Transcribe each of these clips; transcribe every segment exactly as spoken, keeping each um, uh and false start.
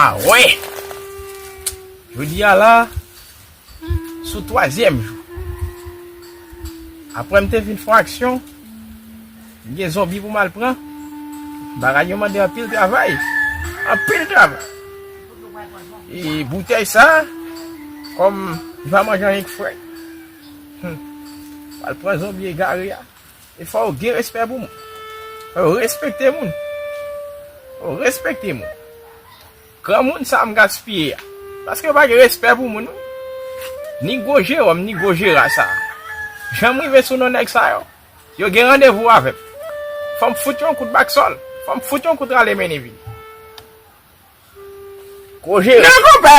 A wè! Jodi a la, sou twazyèm jou. Apre m te fin fè yon aksyon, m gen zonbi pou m al pran. Bagay yo mande anpil travay. Anpil travay. E boutèy sa, kòm li pa manje anyen k fre, hmm, m al pran zonbi egare a. E fò yo gen respè pou moun. Fò yo respekte moun. Fò yo respekte moun. Granmoun sa a m gaspiye a. Paske yo pa gen respè pou moun, wi. Ni gwo Jewòm, ni gwo Jera sa a. Jan m rive sou non nèg sa yo, yo gen randevou avè m. Fò m fout yon kout baksòl. Fò m fout yon kout rale mennen vini. Gwo Jera. Non, konpè.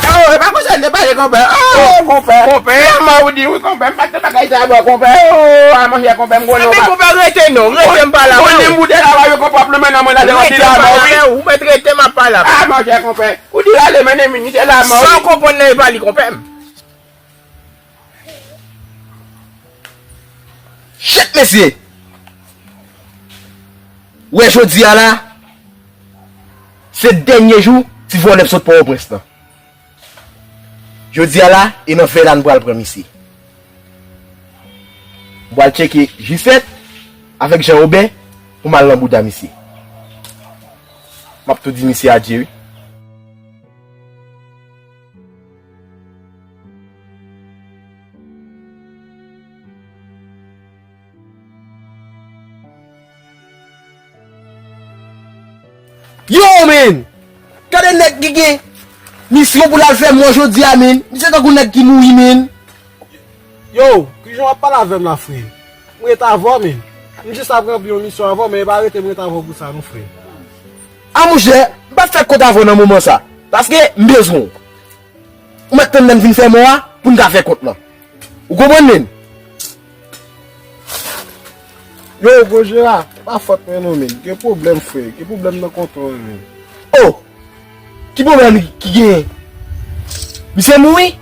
Oh, e pa konsa n te pale, konpè. Oh, konpè. Konpè. Kòman ou di wi, konpè? M pa t nan bagay sa a, bò, konpè. Oh, a monchè, konpè, m konnen w pa. Konpè, rete non, rete m pale avè w. Ou di m boutèy la, w konpè, w ap lonmen nan mwen la, devan ti la, bò, wi. Ou mèt rete m ap pale avè w. A monchè, konpè. Ou di rale mennen vini, se la, mò. Sa w konprann nan e pa li, konpè m. Chet, mesye! Ou wè jodi a la, se dènye jou ti vòlè sot Pòtoprens lan. Jodi a la, e nan vè la n pral pran misye. M pral tcheke Jisèt avèk Jan Wobè pou m al nan bouda misye. M ap tou di misye adye, wi. Yo, men! Gade nèg ki gen misyon pou l al fè mò jodi a, men. Misye tankou nèg ki mouri, men. Yo, kijan w ap pale avè m la, frè? M ret avè w, men. M jis ap ranpli yon misyon avè w, men e pa rete m ret avè w pou sa, non, frè. A, monchè, m p ap fè kont avè w nan moman sa. Paske m bezwen w. Ou mèt tann lè n fin fè mò a pou n ka fè kont lan. Ou konprann, men? Yo, gwo Jera, e pa fòt mwen non, men. Gen pwoblèm, frè. Gen pwoblèm nan kontwòl, men. Oh! Ki pwoblèm ki genyen? Misye mouri?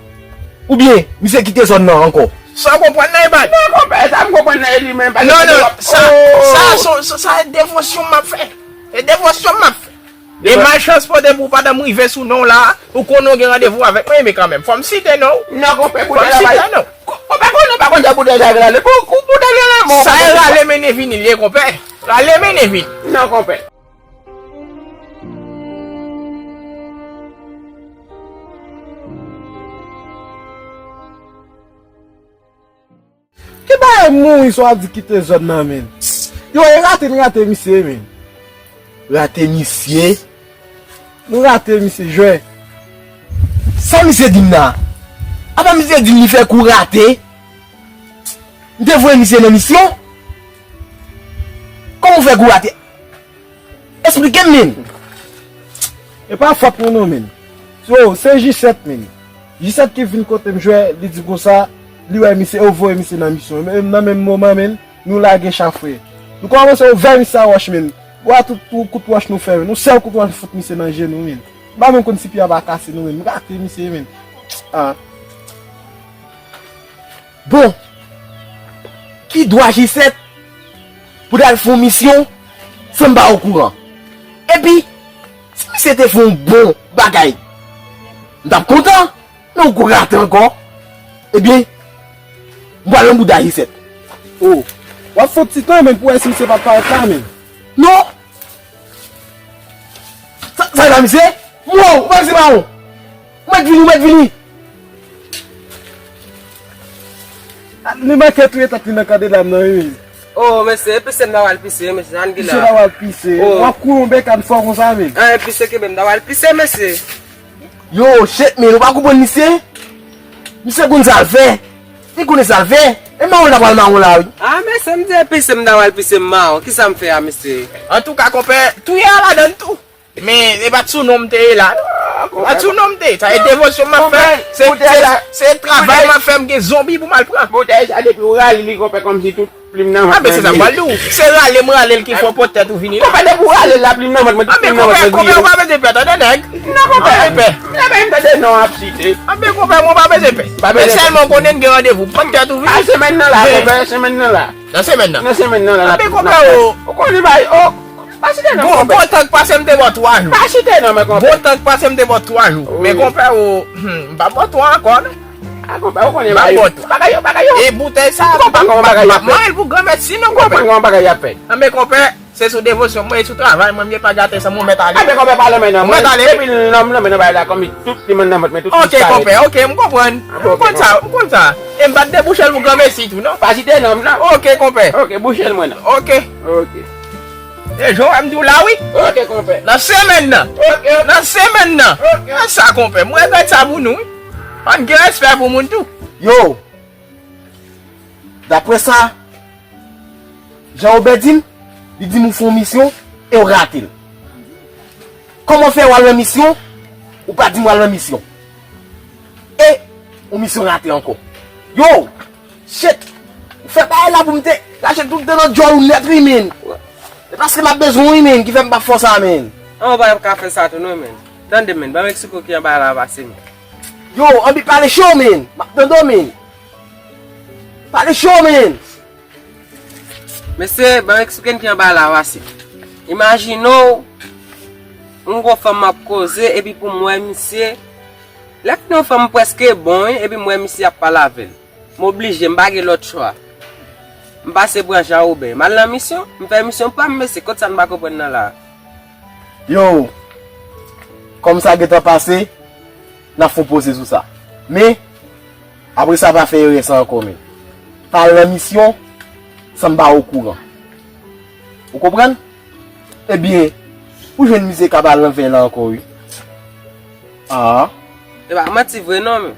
Oubyen misye kite zòn nan ankò? Sa w konprann nan e pa li? Non, konpè, sa m konprann nan e li menm. Non, non, sa, sa, sa, sa, sa e devosyon m ap fè. E devosyon m ap fè. E malchans pote pou w pandan m rive sou non w la, ou konnen w gen randevou avèk mwen, men kanmenm, fò m site non w. Non, konpè, fò m site non w. Konpè, konnen pa konn sa boutèy sa rale. Pou, pou boutèy la, non, sa e rale mennen vini l ye, konpè. Rale mennen vini. Non, konpè. Ki bagay mouri sa w ap di kite zòn nan, men? Yo, e rate n rate misye, men. Rate misye? Nou rate misye, jwè. Sa misye di m la? Apa misye di m li fè kou rate? M te voye misye nan misyon? Kòman w fè kou rate? Esplike m, men. E pa fòt mwen non, men. So, se Jisèt, men. Jisèt ki vin kote m jwè, li di konsa, li wè misye, yo voye misye nan misyon. Men, nan menm moman, men, nou lage chafre. Nou kòmanse ouvè misye a wòch, men. Ou a tout, tout kout wòch nou fè, men. Nou sèl kout wòch fout misye nan je nou, men. M pa menm konn si pye a pa kase nou, men. M rate misye, men. Ah. Bon, ki dwa Jisèt pou l al fè yon misyon san m pa okouran? Epi, si misye te fè yon bon bagay, m t ap kontan, men ou kou rate ankò. Ebyen, m pral nan bouda Jisèt. Oh, w ap fè yon ti tan, men, pou wè si misye p ap parèt la, men. Non! Sa, sa e pa misye? Wow, ou pa misye mawon? Ou mèt vini, ou mèt vini. Li manke touye tèt li nan kandela m nan, wi, men. Oh, mesye, e pise m ta pral pise, mesye, ann gila. Pise ta pral pise. Oh. W ap kouri yon bekàn fò konsa, men. Ah, e pise kenbe m ta pral pise, mesye. Yo, shit, men, ou pa konprann misye? Misye konn sa l fè. Li konnen sa l fè. E mawon l ta pral mawon la, wi. Ah, mesye, m di e pise m ta pral pise m mawon. Kisa m fè a, mesye? Antouka, konpè, touye a ladann tou. Men, e pa t sou non m te ye la, non. Atounon m te, sa e devosyon m ap fè. Se, se, se travay m ap fè, m gen zonbi pou m al pran. Boutèy sa depi ou rale li konpè kòmsi tout plim nan vant mwen vye. A ben se sa m pral di w. Se rale m rale l ki fè w pot tèt ou vini la. Konpè depi ou rale l la plim nan vant mwen tout plim nan vant mwen vye. A ben konpè, konpè ou pa bezwen pè tande nèg. Non konpè. Konpè pè. Lè menm tande non ap site. A ben konpè mwen pa bezwen pè. Pa bezwen pè. Sèlman konnen n gen randevou. Pot tèt ou vini. A semèn nan la konpè, semèn nan la. Nan semèn nan. Nan semèn nan la. A ben konpè o. Ou konnen bay o. Pa site non, konpè. Bon tan k pase m te ba w twa jou. Pa site non, men konpè. Bon tan k pase m te ba w twa jou. Men konpè o, m pa ba w twa ankò non. A konpè, ou konnen bagay yo, bagay yo, bagay yo. E boutèy sa, m pa konn kòman bagay y ap fèt. M pa pran l pou granmèt si non konpè. Ou konprann kòman bagay y ap fèt. Anben konpè, se sou devosyon mwen, e sou travay mwen, m ye pa gate sa, mwen mèt ale. Anben konpè, pa lanmen non. Mwen mèt ale. Depi lanmen nan bay la, kòm tout li mann nan vant mwen, tout disparèt. Oke konpè, oke, m konprann. M konn sa, m konn sa. E m pa t debouche l pou granmesi tou non. Pa site non, non. Oke konpè. Oke, bouche l mwen non. Oke. Oke. E jan w wè m di w la wi. Oke konpè. Nan semèn nan. Oke. Nan semèn nan. Oke. Nan sa konpè. M regrèt sa pou nou wi. Ann gen respè pou moun tou. Yo. Daprè sa Jan Wobè di m, li di m ou fè yon misyon e w rate l. Kòman w fè w al nan misyon, ou pa di m w al nan misyon? E yon misyon rate ankò. Yo! Shit! Ou fè bagay la pou m te rache tout dan nan djòl ou nèt wi, men. E paske m ap bezwen w wi, men, ki fè m p ap fè w sa, men. An, ou pa ka fè sa tou non, men. Tande, men, ban m eksplike w ki anba la pase, men. Yo, anbi pale cho, men. M ap tande w, men. Pale cho, men. Mesye, ban m eksplike n ki anba la pase. Imajine w, m gon fanm m ap koze, epi pou m wè misye, lè fini yon fanm prèske bon, wi, epi m wè misye ap pale avè l. M oblije, m pa gen lòt chwa. M pase pran Jan Wobè. M al nan misyon, m fè misyon pa m, mesye, kot sa n pa konprann nan la a? Yo, kòm sa gentan pase, n ap fè yon poze sou sa. Men, apre sa, pa fè erè sa ankò, men. Pa al nan misyon san m pa okouran. Ou konprann? Ebyen, ou jwenn misye k ap al nan vèy la ankò, wi. Ah. E pa manti vre non, men.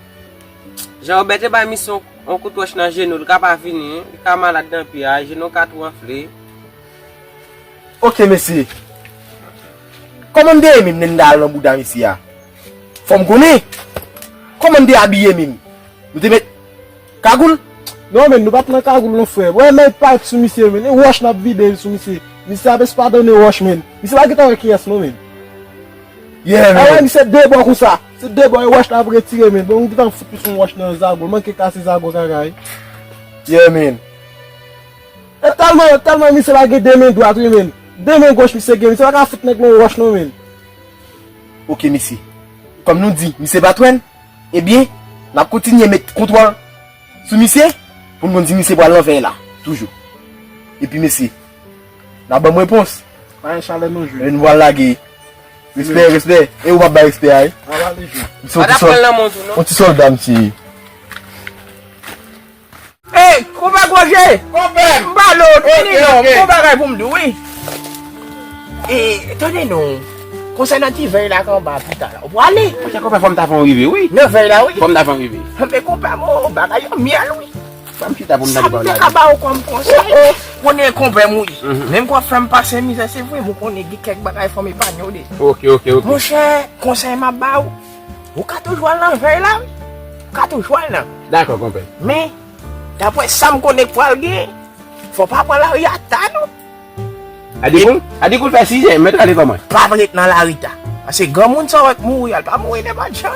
Jan Wobè te bay misye yon kout wòch nan jenou, li ka pa vini, li ka malad nan pye a, jenou ka tou anfle. Oke, mesye. Kòman m te ye menm lè m t al nan bouda misye a? Fò m konnen. Kòman m te abiye menm? Nou te met kagoul? Non, men, nou pa t nan kagoul, non, frè. Wè, men pa sou misye, men. E wòch n ap vide sou misye. Misye ap espadone wòch, men. Misye pa gentan wè kiyès, non, men. Yeah, men. A wè, misye de bò konsa. Se de bò, e wòch la ap retire, men. Bon, nou gentan fout misye yon wòch nan zago. L manke kase zago kaka, wi. Yeah, men. E tèlman, tèlman misye pa gen de men dwat, wi, men. De men goch misye gen, misye pa ka fout nèg nan wòch, non, men. Oke, mesye. Kòm nou di, misye pa t wè n, ebyen, n ap kontinye met kontwòl sou misye, pou n konn si misye pral nan vèy la, toujou. Epi, mesye, n ap ban m repons. Pa gen chalè non, jwe. E nou pral lage. Respè, respè. E ou p ap bay respè a, wi. Misye yon ti sòl-, yon ti sòlda, misye ye. Ey, konpè Gwoje! Konpè! M pale w, tande non, m gon bagay pou m di w, wi. E, tande non, konsènan ti vèy la k anba pita la, ou prale? Monchè, konpè, fò m ta fè yon rive, wi. Nan vèy la, wi. Fò m ta fè yon rive. Men konpè, mo, bagay yo myèl, wi. Fò m chita pou m tande pawòl la. Sa m te ka ba w kòm konsèy. Konnen konpè m, wi. Menm kwa fè m pase mizè, se vre, m konnen gen kèk bagay fò m epanye w de. Oke, oke, oke. Monchè, konsèy m ap ba w, ou ka toujou al nan vèy la, wi. Ou ka toujou al nan. Dakò, konpè. Men, daprè sa m konnen k pral gen, fò w pa pran lari a ta, non. Adikou, Adikou fè sizè, mèt rale kòman? Pa ret nan lari ta. Paske granmoun sa w wè k mouri a, l pa mouri nenpòt jan.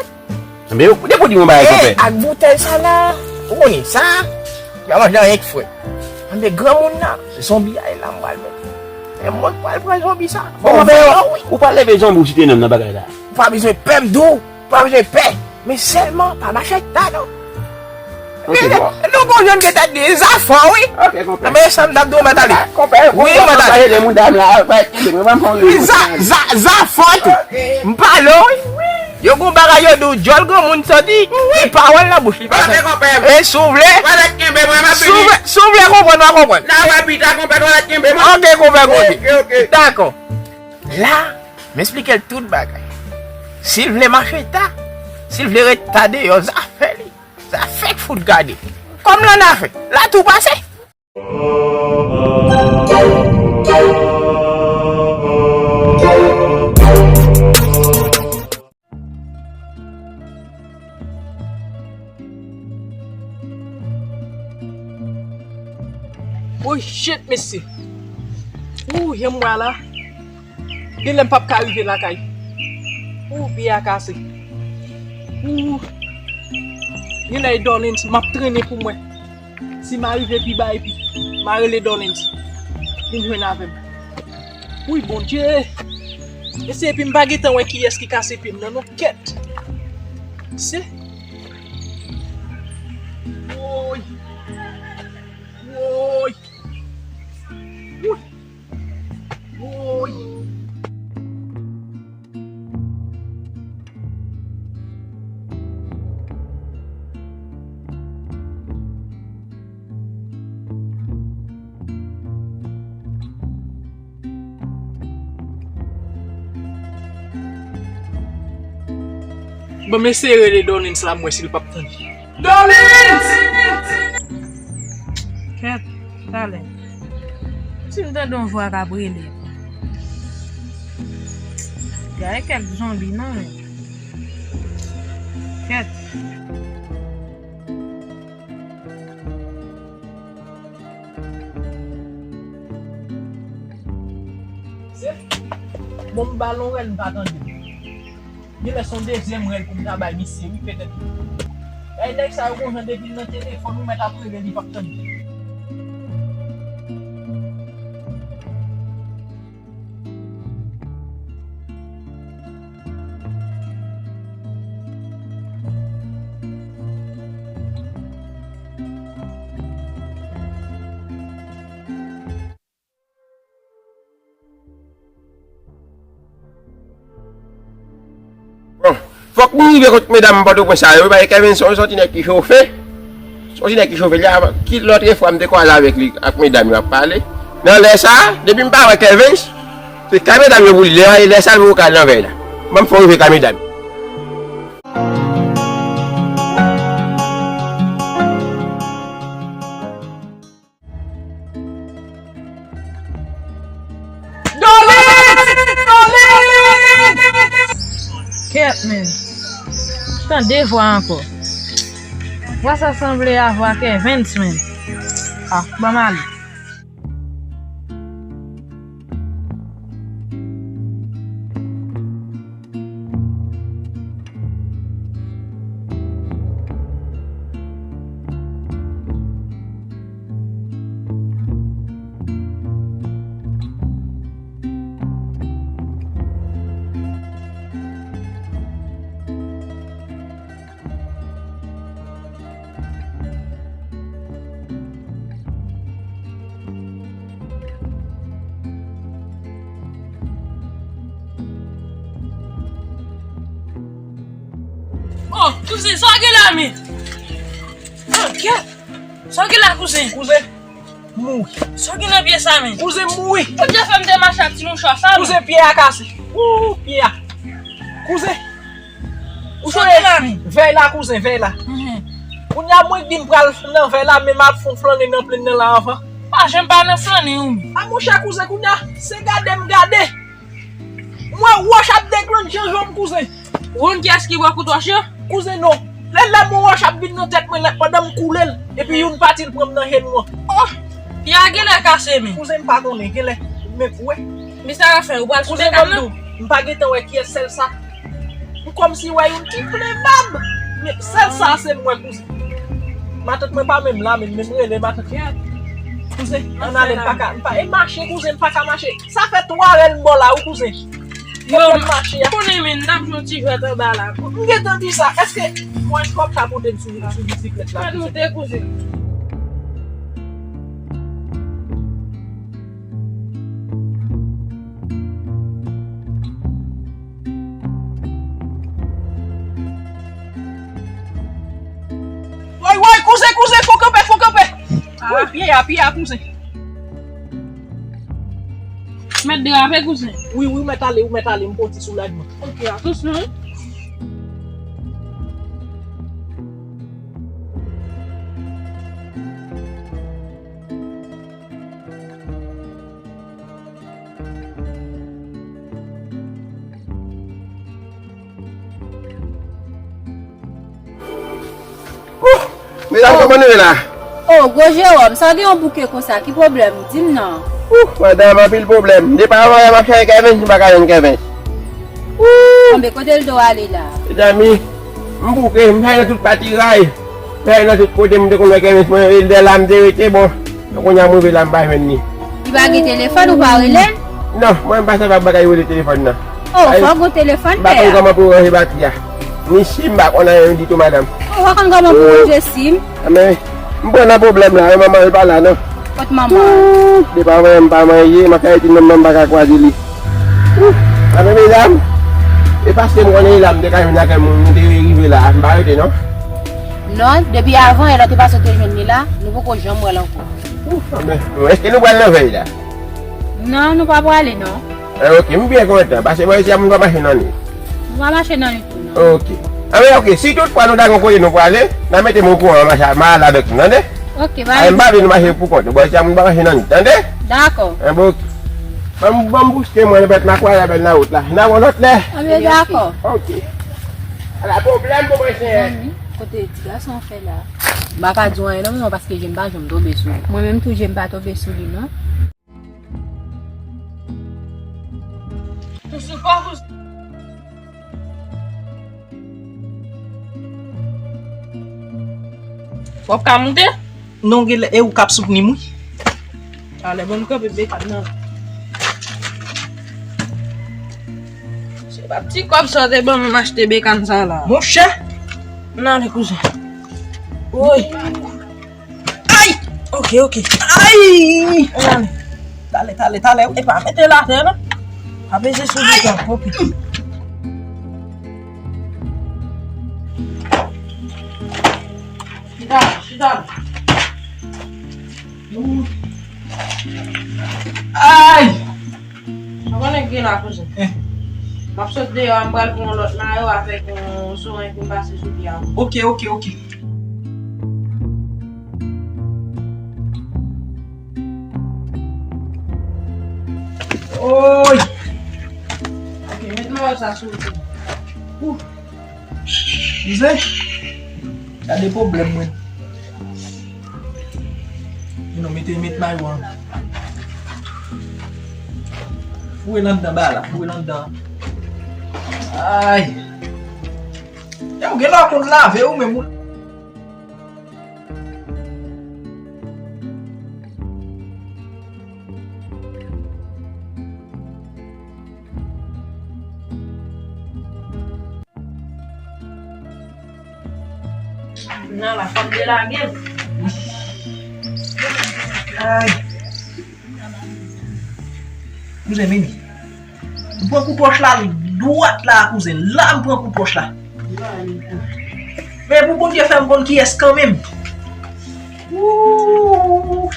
Men, depi w di m yon bagay, konpè. Ak boutèy sa la, ou konnen sa, y a manje anyen k fre. Anben, granmoun nan, se zonbi a ye la m pral met. E mwen k pral pran zonbi sa. Bon, konpè, ou pral leve zonbi ou site non m nan bagay la. Ou pa bezwen pè m di w. Pa bezwen pè, men sèlman pa mache ak ta non. Nou gon jèn ki tèt li zafò wi. Anben sa m t ap di w mèt ale. Wi mèt ale. Wi, zafò tou. M pale w wi. Yo gon bagay yo di w djòl granmoun santi. Li pawòl nan bouch li pa fè. E si w vle, si w vle konprann w a konprann. Oke konpè Gwoje. Dakò. La, m esplike l tout bagay. Si l vle mache ta, si l vle ret ta deyò, zafè li. Zafè k fout gade. Kòm lannafè, la tou pase. Oh shit, mesye. Ooh, jan m wè la. Genlè m p ap ka rive lakay. Ooh, pye a kase. Ooh. Genlè e Dorlens m ap trennen pou mwen. Si m a rive pi ba epi m a rele Dorlens. Vin jwenn avè m. Wi, Bondye. Mesye, epi m pa gentan wè kiyès ki kase pye m nan, non. Kèt. Se. Woy. Woy. Woy. Woy. Bon, m eseye rele Dorlens la, m wè si l p ap tande. Dorlens! Kèt, talè. Si m tande yon vwa k ap rele. Gade kèk zonbi non, men. Kèt. Bon, m ba l yon rèl, m pa tande. Genlè se yon dezyèm rèl pou m ta bay misye, wi, petèt. Bay nèg sa yo gon jan depi l nan telefòn, ou mèt ap rele li, p ap tande. Bon, fòk nou rive kot medam Pòtoprens sa yo, paske Kevin se yon ti nèg ki chofe. Se yon ti nèg ki chofe. Li a, ki lòt fwa m te kwaze avèk li, ak medam yo ap pale. Nan lè sa, depi m pa wè Kevin, se kay medam yo pou li. Lè, lè sa, m yo kay nan vèy la. Ban m fè w rive kay medam. Dorlens! Dorlens! Kèt, men. Tande vwa ankò. Vwa sa sanble a vwa Kevens, men. Ah, ban m ale. Oh, kouzen, sa w gen la, men? Oh, kèt! Sa w gen la, kouzen? Kouzen, m mouri. Sa w gen nan pye sa, men? Kouzen, m mouri. Ou te fè m te mache ak ti mouchwa sa, men? Kouzen, pye a kase. Ooh, pye a. Kouzen. Ou sonje vèy la, kouzen, vèy la. Kounye a mwen k di m pral nan vèy la, men m ap fè yon flannen nan plenn nan la anvan. Pa janm pa nan flannen ou menm. A monchè kouzen, kounye a se gade m gade. Mwen wòch ap deklannche janm kouzen. Ou konn kiyès ki bò kout wòch yo? Kouzen non. Lè lè mon wòch ap vin nan tèt mwen lè pandan m koule l. Epi youn pati l pran m nan jenou an. Oh! Pye a genlè kase men. Kouzen m pa konnen, genlè. Men wè. Men sa w ap fè, ou pral sou medam nan? M pa gentan wè kiyès sèl sa. M kòmsi wè youn ki plen bab. Men sèl sa se mwen kouzen. Matant mwen pa menm la, men menm rele matant. Kouzen, ann ale, m pa ka, m pa, e mache kouzen, m pa ka mache. Sa fè twa rèl m bò la wi kouzen. Yo, m konnen men, n t ap jwe yon ti jwèt anba la. M gentan di sa, èske mwen kòb ka pote m sou, sou bisiklèt la? Fè nou te kouzen. Woy, woy, kouzen, kouzen, fò kanpe, fò kanpe. Woy, pye a, pye a, kouzen. Mèt derape, kouzen. Wi, wi, ou mèt ale, ou mèt ale, m pran ti soulajman. Ok, atansyon wi. Medam, kòman nou ye la? O, gwo Jewòm, sa w gen yon bouke konsa, ki pwoblèm? Di m non. Ouh, madanm, anpil pwoblèm. Depi avan yè m ap chache Kèvens, m pa ka jwenn Kèvens. Ouh! Anben, kote l do ale la? Mezanmi, m bouke, m chache nan tout patiray. M chache nan tout kote, m te konn wè Kèvens, mwen, e lè la m te rete, bon. Kounye a m rive la, m pa jwenn li. Li pa gen telefòn, ou pa rele l? Non, mwen, m pa sa pa bagay rele telefòn nan. Oh, fò w gon telefòn, pè a. M pa konn kòman pou ranje batri a. Ni sim m pa konn anyen ditou, madanm. Oh, w pa konn kòman pou ranje sim? Men, m pran nan pwoblèm la, wi, manman l pa la, non. Kot manman? Depi avan yè m pa manje, m ap fè ti nonm nan m pa ka kwaze li. Anben, medam, e paske m konnen li la, m te ka jwenn akèl moun, m te rive la, m pa rete, non. Non, depi avan yè lè w te pase w te jwenn li la, nou poko janm wè l ankò. Anben, èske nou pral nan vèy la? Non, nou pa prale, non. Eh, ok, m byen kontan, paske bò isi a moun pa mache nan li. Nou pa mache nan li tou, non. Ok. Anben, ok, si tout fwa nou ta gen yon kote nou prale, n a mete m okouran, m a, m a ale avèk nou, tande? Ok, ba. Anben, m pa vle nou mache pou kont nou, bò isi a moun pa mache nan li, tande? Dakò. Anben, ok. Ban m, ban m bouske mwen, bèt m a kwaze avè l nan wout la. N a wè yon lòt lè. Anben, dakò. Ok. Ala pwoblèm pou mwen, senyè. Mezanmi, kote ti gason an fè la? M pa ka di w anyen non, manman, paske je m pa janm tonbe sou li. Mwen menm tou, je m pa tonbe sou li, non. Ou sou kò, ou sou... W ap ka moute? Non, genlè, e ou k ap soutni m, wi. Talè, ban m kanpe bekàn nan. Se pa ti kòb sa w te ban m, m achte bekàn sa la. Monchè! Ann ale, kouzen. Woy! Ay! Ok, ok. Ay! Ann ale. Talè, talè, talè. Epa, mete l atè, non. Pa peze sou li, ok. Chita, chita. Ay! Ou konnen ki gen la, kouzen? Eh. M ap sot deyò a, m pral pran yon lòt mayo avèk yon sorèy pou m pase sou pye a. Ok, ok, ok. Oy! Ok, met mayo sa sou ou. Ouh! Kouzen, gade pwoblèm mwen. Non, mete, met mayo an. Foure l anndan ba la, foure l anndan. Ay! Yo, genlè w konn lave ou menm ou. Nan la, fòk delage l. Ay. Kouzen, vini. M pran kout wòch la dwat la, kouzen. La, m pran kout wòch la. Men pou Bondye fè m konn kiyès kanmenm. Ooh.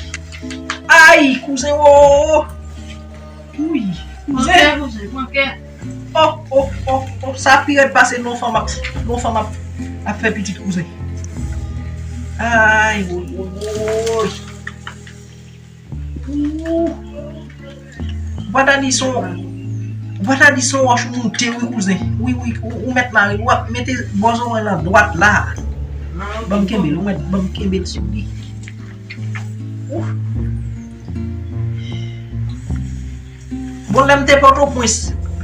Ay, kouzen, oh. Wi, kouzen. Pran kè, kouzen, pran kè. Oh, oh, oh, oh, sa pi rèd pase non fanm ap, non fanm ap, ap fè pitit, kouzen. Ay, woy, woy, woy. Ooh. Ou pa ta di se yon, ou pa ta di se yon wòch ou moute, wi, kouzen. Wi, wi, ou, ou mèt mare, ou ap mete bò zoranj lan dwat la. Ban m kenbe l, ou mèt ban m kenbe l sou li. Ooh. Bon, lè m te Pòtoprens,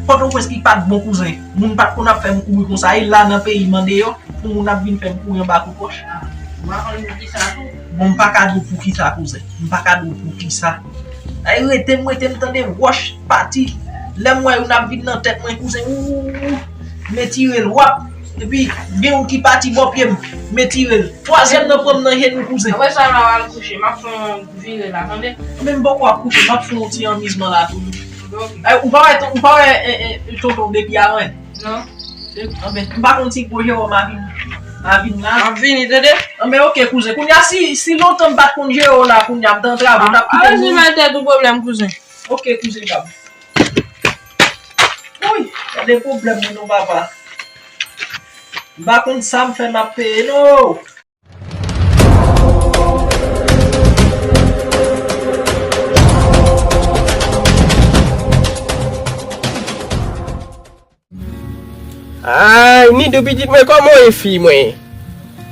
Pòtoprens ki pa t bon, kouzen. Moun pa t konn ap fè m kouri konsa. E la nan peyi m andeyò, pou moun ap vin fè m kouri anba kout wòch. M pa konn pou kisa tou. Bon, m pa ka di w pou kisa, kouzen. M pa ka di w pou kisa. Ay, rete m, rete m tande wòch pati. Lè m wè youn ap vin nan tèt mwen, kouzen. Ooh, m etire l, w ap. Epi, gen youn ki pati bò pye m, m etire l. Twazyèm nan pran m nan jenou, kouzen. Apre sa, la, w al kouche. M ap fè yon vire la, tande. Men m poko ap kouche, m ap fè yon ti anmizman la tou. Bon. Eh, ou pa wè, ou pa wè, eh, eh, tonton depi avan? Non. Anben, m pa konn si gwo Jewòm a vin, a vin la. M ap vini, tande. Anben, ok, kouzen. Kounye a, si, si lontan m pa t konn jere w la, kounye a, m t an travay, m t ap kite nou. Alèz, ou mete tèt ou pwoblèm, kouzen. Ok, kouzen pa m. Woy, gade pwoblèm mwen non, papa. M pa konn sa m fè m ap peye, non. Ay, Nidou pitit mwen, kòman w ye, fi mwen?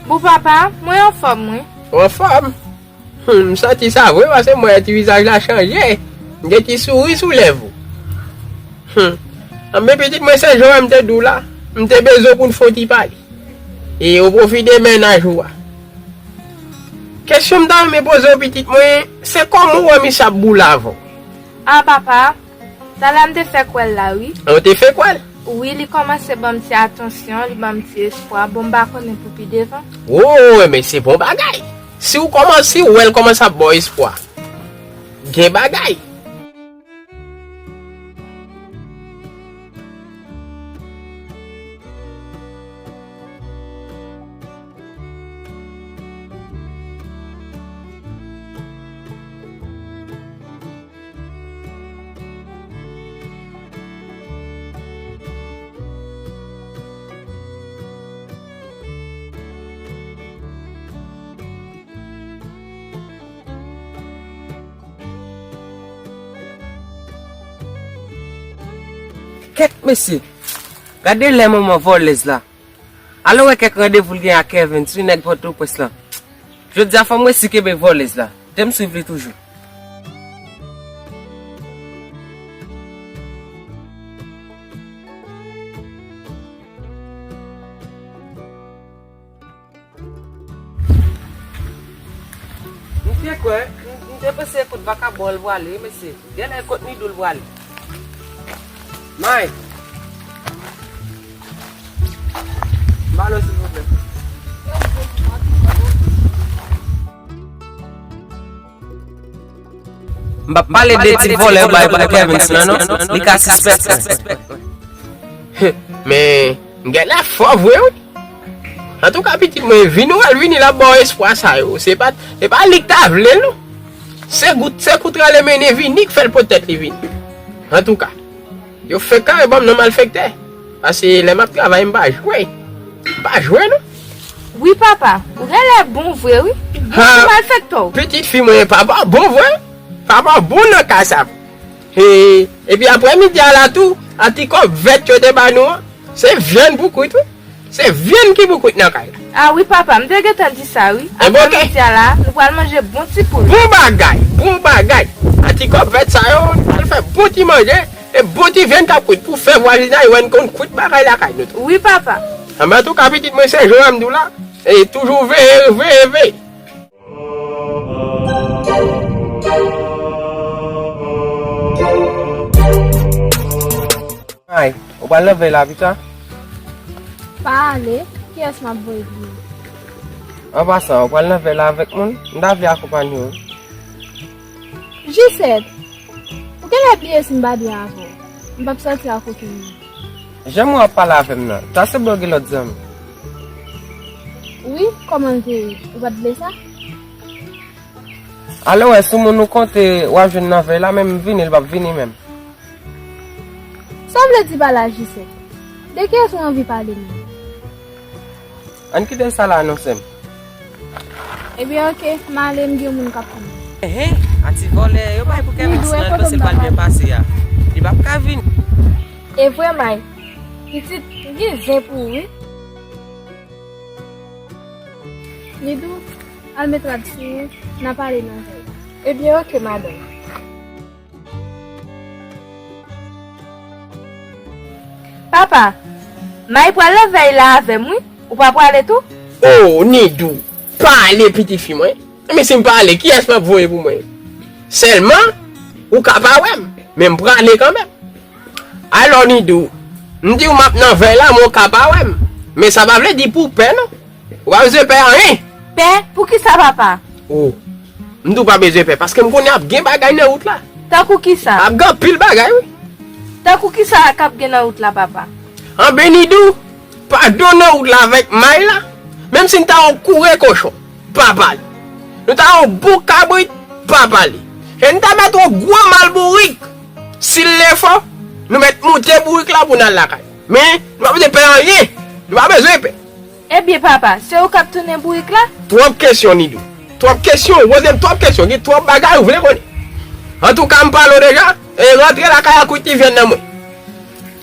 Bon papa, mwen anfòm, wi. Ou anfòm? Hmm, m santi sa vre, paske m wè ti vizaj la chanje. M gen ti souri sou lèv ou. Hmm. Anben pitit mwen, se jan m te di w la, m te bezwen pou n fè yon ti pale. E ou pwofite mennaj ou a. Kesyon m ta renmen poze w pitit mwen, se kòman w wè misye ap boule avè w? A papa, talè m te fè kwè l la wi. An, w te fè kwè l? Wi, li kòmanse ban m ti atansyon, li ban m ti espwa. Bon, m pa konnen pou pi devan. O, men se bon bagay. Si w kòmanse wè l kòmanse ap ba w espwa, gen bagay. Kèt mesye! Gade lè manman vòlèz la! Al wè kèk randevou l gen ak Kevin sou nèg Pòtoprens lan. Jodi a fò m resi kenbe vòlèz la. Kite m swiv li toujou. M te kwè, m, m te panse kot vakabon an l prale, wi, mesye. Genlè kot Nidou l prale. May! M ba w silvouplè. M p ap pale de ti vòlè yo bay pou Kevin lan non, li ka sispèk. Men, m genlè fò vre wi. Antouka pitit mwen, vini w wè l vini, l ap ba w espwa sa yo. Se pa, se pa li k ta vle l non. Se gout, se kou tranle mennen vini k fè l pote tèt li vini. Antouka. Yo fenk kare ban m non malfektè. Paske lè m ap travay, m pa jwe. M pa jwe non. Wi papa, ou genlè bon vre wi. Bon ti malfektè w. Pitit fi mwen, papa w bon vre. Papa w bon nan ka sa. E, epi aprè midi a la tou, a ti kòb vèt yo te ba nou an, se vyann pou kwit wi. Se vyann ki pou kwit nan kay la. A wi papa, m te gentan di sa wi. Aprè midi a la, nou pral manje bon ti poul. Bon bagay, bon bagay. A ti kòb vèt sa yo, nou pral fè bon ti manje, e bon ti vyann k ap kwit pou fè vwazinay wè n konn kwit bagay lakay nou tou. Wi papa. Anben antouka pitit mwen se jan m di w la, e toujou veye, veye, veye. Ay, ou pral nan vèy la pita? Pa ale, kiyès m ap voye vini? An pasan, ou pral nan vèy la avèk moun? M ta vle akonpanye w. Jisèt, ou genlè bliye si m pa byen avè w. M p ap sòti ak okenn moun. Jan w ap pale avè m nan, ta sanble w gen lòt zanmi. Wi, kòman l te ye? Ou pa t vle sa? Alò wè, sou moun ou konte w ap jwenn nan vèy la, men m vini, l p ap vini menm. Sa w vle di pa la, Jisèt? De kiyès ou anvi pale menm? Ann kite sa la non, sè m. Ebyen, oke, m ale, m gen moun k ap tann mwen. Enhen, a ti vòlè, yo bay pou Kevin lan, l panse l pral byen pase a. Li p ap ka vini. E vre, May. Pitit, gen zen pou ou, wi. Nidou, al met rad sou ou, n a pale nan vèy la. Ebyen, oke, madanm. Papa, May pral nan vèy la avè m, wi. Ou pa prale tou? O, Nidou, pale pitit fi mwen. Men si m pale, kiyès m ap voye pou mwen? Sèlman, ou ka pa wè m, men m prale kanmenm. Alò, Nidou, m di w m ap nan vèy la, men w ka pa wè m. Men sa pa vle di pou w pè, non. Ou pa bezwen pè anyen. Pè? Poukisa, papa? O, m di w pa bezwen pè, paske m konnen ap gen bagay nan wout la. Tankou kisa? Ap gen anpil bagay, wi. Tankou kisa k ap gen nan wout la, papa? Anben, Nidou, pa do nan wout la avèk May la, menm si n ta yon koure kochon, pa pale. Nou ta yon bouk kabrit, pa pale. E n ta mèt yon gwo mal bourik. Si l lè fò, nou mèt moute bourik la pou n al lakay. Men, nou pa bezwen pè anyen. Nou pa bezwen pè. Ebyen, papa, se ou k ap tounen bourik la? Twòp kesyon, Nidou. Twòp kesyon, ou poze m twòp kesyon. Gen twòp bagay ou vle konnen. Antouka, m pale w deja. E rantre lakay ak kwit ti vyann nan mwen.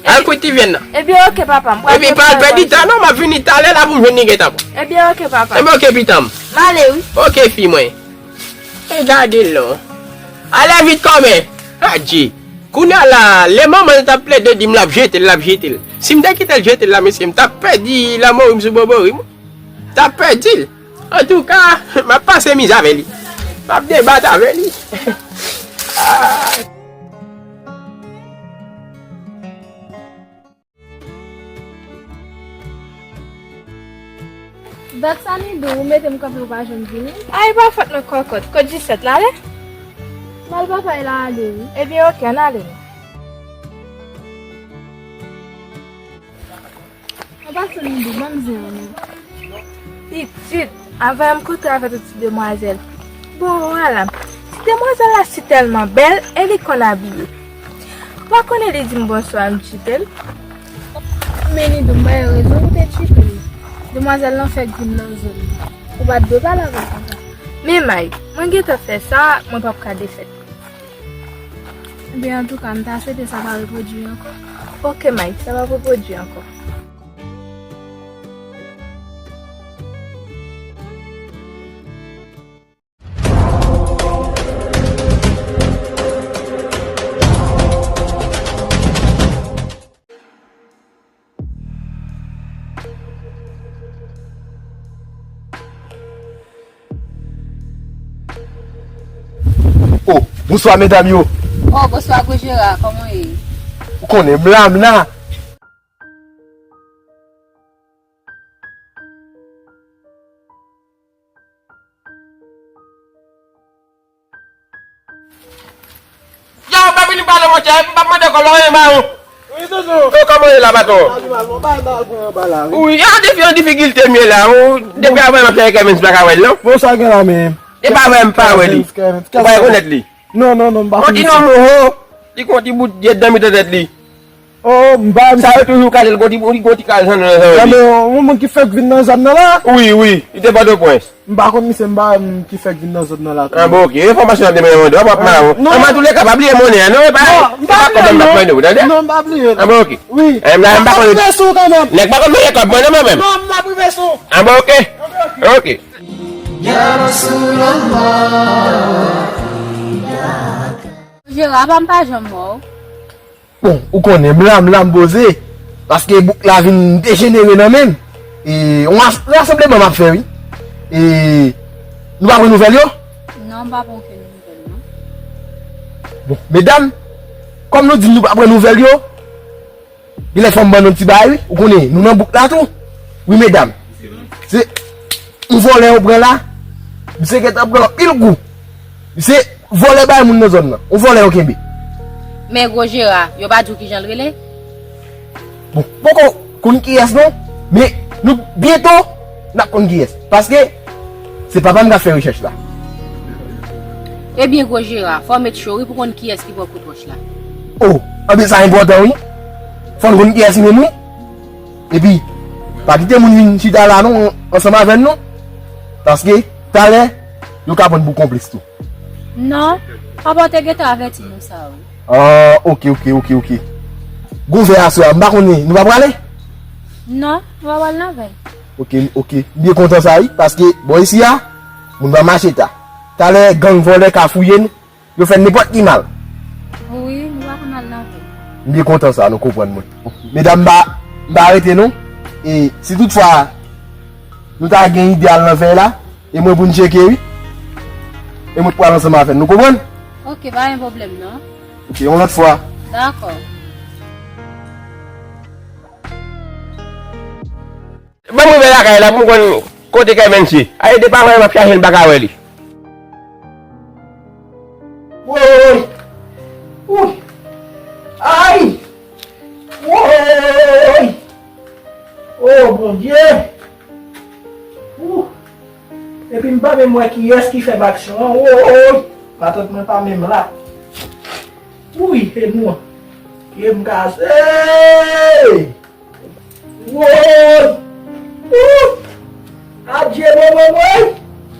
Al kwit ti vyann nan. Ebyen, oke, papa, m pral. Epi pa al pèdi tan non, m ap vini talè la pou m jwenn li gentan pran. Ebyen, oke, papa. Ebyen, oke, pitit mwen. M ale, wi. Oke, fi mwen. E gade l non. Ale vit kòmè. Adje. Kounye a la, lè manman l t ap plede di m l ap jete l, l ap jete l. Si m te kite l jete l la, mesye, m t ap pèdi lanmori m sou bobori m. M t ap pèdi l. Antouka, m ap pase mizè avè li. M ap debat avè li. Ah. Dat sa Nidou, ou mete m kanpe, ou pa janm vini? Ay, pa fòt mwen, kòkòt. Kot Jisèt la ale? M al batay la ale, wi. Ebyen, oke, ann ale non. An pasan, Nidou, ban m zen an non. Pitit, anvan m kontre avèk ti demwazèl. Bon, vwala. Ti demwazèl la si tèlman bèl e li konn abiye. Ou pa konnen li di m bonswa, m tchite l. Men Nidou, m ba yo rezon pou te tchite l. Demwazèl lan fèk vin nan zòn nan. Ou pa t dwe pale avè l konsa. Men May, mwen gentan fè sa, mwen p ap ka defèt. Ebyen, antouka, m ta swete sa pa repwodui ankò. Oke, May, sa p ap repwodui ankò. Oh, bonswa medam yo. Oh, bonswa Gwo Jera, kòman w ye? Ou konnen, m la, m la. Yo, pa vini pale, monchè, m p ap mande kòb la, anyen ba ou. Wi, tonton. Yo, kòman w ye la, patwon? Wi, an difi-, an difikilte m ye la, ou, depi avan m ap chèche Kevens, m pa ka wè l, non. Bon, sa gen la menm? E pa vre, m pa wè li. Ou pa rekonèt li? Non, non, non, m pa konn misye. Yon ti nonm ho, li gon ti bout dyèt nan mitan tèt li. Oh, m pa... Sa yo toujou kale l, gon ti, gon ti kal nan zanno li. Yon moun ki fèk vin nan zòn nan la? Wi, wi, li te Pòtoprens. M pa konn misye, m pa wè ki fèk vin nan zòn nan la tou. Ah, bon, oke. Enfòmasyon ap demen yon dwa, w ap mawon. Non. An, antouleka, pa bliye monnen an, non, e pa, e pa kòb m ap mande w, tande? Non, m pa bliye. Ah, bon, oke. Wi. Eh, m la, m pa konn. M ap rive sou ou kanmenm. Nèg pa konn mande kòb mwen, non, mwen menm. Non, m ap rive sou ou. Ah, bon, oke. Oke. Ya Rasulallah. Jera, pa m pa janm wè w. Bon, ou konnen, m la, m la, m poze. Paske bouk la vin dejenere nan men m. E, yon ras-, rasanbleman m ap fè, wi. E, nou pa pran nouvèl yo? Non, m pa pran okenn nouvèl, non. Bon, medam, kòm nou di nou pa pran nouvèl yo, genlè fò m ban nou ti bagay, wi. Ou konnen, nou nan bouk la tou. Wi, medam. Se yon vòlè yo pran la. Misye gentan pran anpil kou. Misye vòlè bay moun nan zòn nan. Yon vòlè yo kenbe. Men Gwo Jera, yo pa di w kijan l rele? Bon, poko konn kiyès non, men nou byento n ap konn kiyès. Paske se papa m k ap fè rechèch la. Ebyen, Gwo Jera, fò w met cho wi pou konn kiyès ki pran kout wòch la. Oh, anben sa enpòtan wi. Fò n konn kiyès li menm wi. Epi, pa kite moun vin chita la non, ansanm avè n non. Paske, talè, yo ka pran n pou konplis tou. Non, papa w te gentan avèti nou sa wi. Ah, oke, oke, oke, oke. Gon vè aswè a, m pa konnen, nou pa prale? Non, nou pa pral nan vè. Oke, oke. M byen kontan sa wi, paske bò isi a, moun pa mache ta. Talè, gang vòlè ka fouye n, yo fè n nenpòt ki mal. Wi, nou pa konn al nan vè. M byen kontan sa, nou konprann mwen. Medam, m pa, m pa rete non. E si toutfwa nou ta gen ide al nan vè la, e mwen pou n tcheke wi. E mwen t pral ansanm avè n, nou konprann? Oke, pa gen pwoblèm non. Oke, yon lòt fwa. Dakò. Ban m rive lakay la pou m konn kote Kevens ye. Ay, depi avan m ap chache l, m pa ka wè li. Woy! Woy! Ay! Woy! O Bondye! Ou! Epi m pa menm wè kiyès ki fè m aksyon an. Woy! Matant mwen pa menm la. Woy! E nou an. Pye m kase! Woy! Ou! Adje, mwen, mwen, mwen!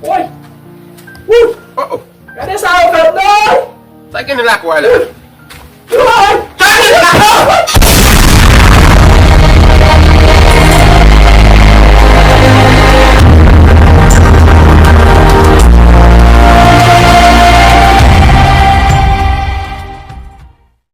Woy! Ou! Oh, oh. Gade sa yo fè m non! Sa gen nan lakou a la?